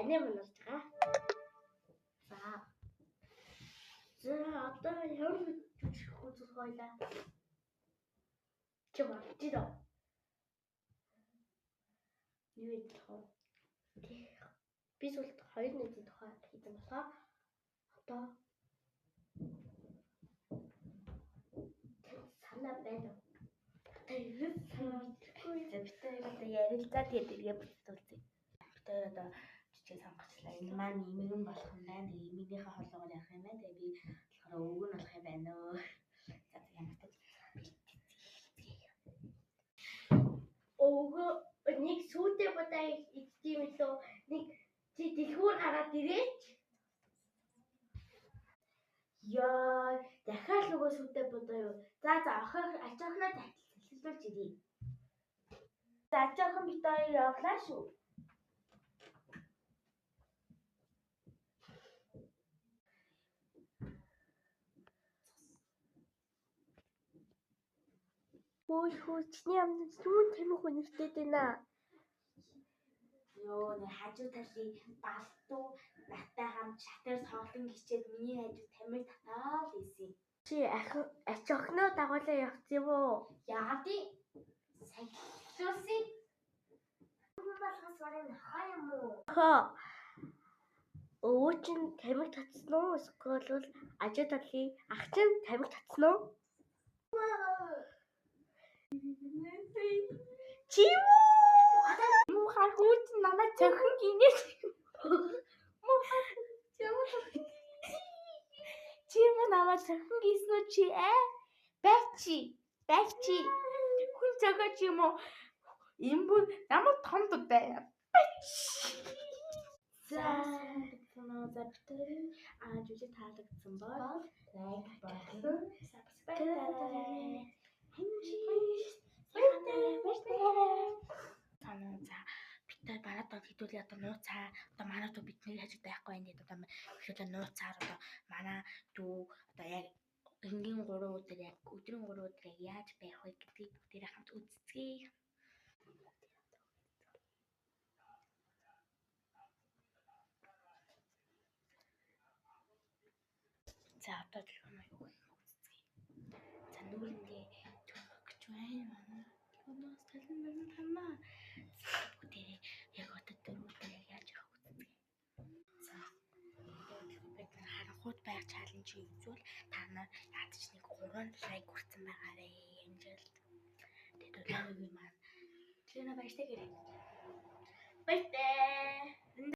Аниа мань болж байгаа. За. За одоо ямар жүжиг үзэх байлаа? Чи бодчих дөө. Юу идэх вэ? Би сүлд хоёр нийтийн тухай хийсэн болохоор одоо санаа байна уу? Одоо ерөөс санаа мэдэхгүй. За бид хоёр одоо ярилцаа тэгээд эргээ бүтүүлцгээе. Бид хоёр одоо жижиг сонгочлаа. Энэ маань эмгэн болох юм байна. Тэгээд эмгэнийхээ холоогоор явах юм байна. Тэгээд би болохоор өвгөн болох юм байна өө. За ямар ч бэлтгэцгээе. Өвгөө нэг сүйтэй будаа иддэг юм лөө. Нэг чи дэлгүүр гараад ирээч. Яа, дахиад нөгөө сүйтэй будаа юу? За за охин ач охиноо таталцуулж ирье. За ач охин бид хоёр явлаа шүү. Хөөе хөө чиний амд сүүн тамхи үнэртэй байна. Йоо, нэг хажуу талын балтуу надтай хамт шатаар тоглон гिचээд миний хажуу тамхи татаал исэн. Чи ач охиноо дагуулаа явц юм уу? Яагаад юм? Сахилуулсан. Хүн болгоос барыг нохой юм уу? Хөө. Өвөө чинь тамхи татсан уу? Эсвэл ажуу талын ах чинь тамхи татсан уу? Чи юм уу? Муухай хүү чинь намайг цохин гинэ. Муухай чи юм намайг цохин гисэн үү чи аа? Байчи. Байчи. Хүн цохоо чи юм уу? Им бүр ямар том дудаа. Байчи. За за битэрийн жүжиг таалагдсан бол лайк болон subscribe дараарай. Баяртай. Санаа за бид бараад бол хэдүүлээ одоо нууцаа одоо манай дүү бидний хажууд байхгүй байх гэдэг одоо хэдүүлээ нууцаар одоо манай дүү одоо яг энгийн 3 өдөр яг өдрийн 3 өдөр яг яаж байх вэ гэдгийг бүгдээрээ хамт үзцгээе. За одоо телефоноо юу гэх үзцгээе. За нүүрэндээ төрөх гэж байна манай. Телефоноос талан барин хамаа. Бүгдээрээ яг одоо 4 өдөр яг яаж явах үзцгээе. За бид нар харанхуйд байх чаленжийг үзвэл та нар ядч нэг 3 лайк хүрсэн байгаарэ. Амжилт. Тэгээд өглөөний маань төлөөнө баяртай гэрээ. Баяртай.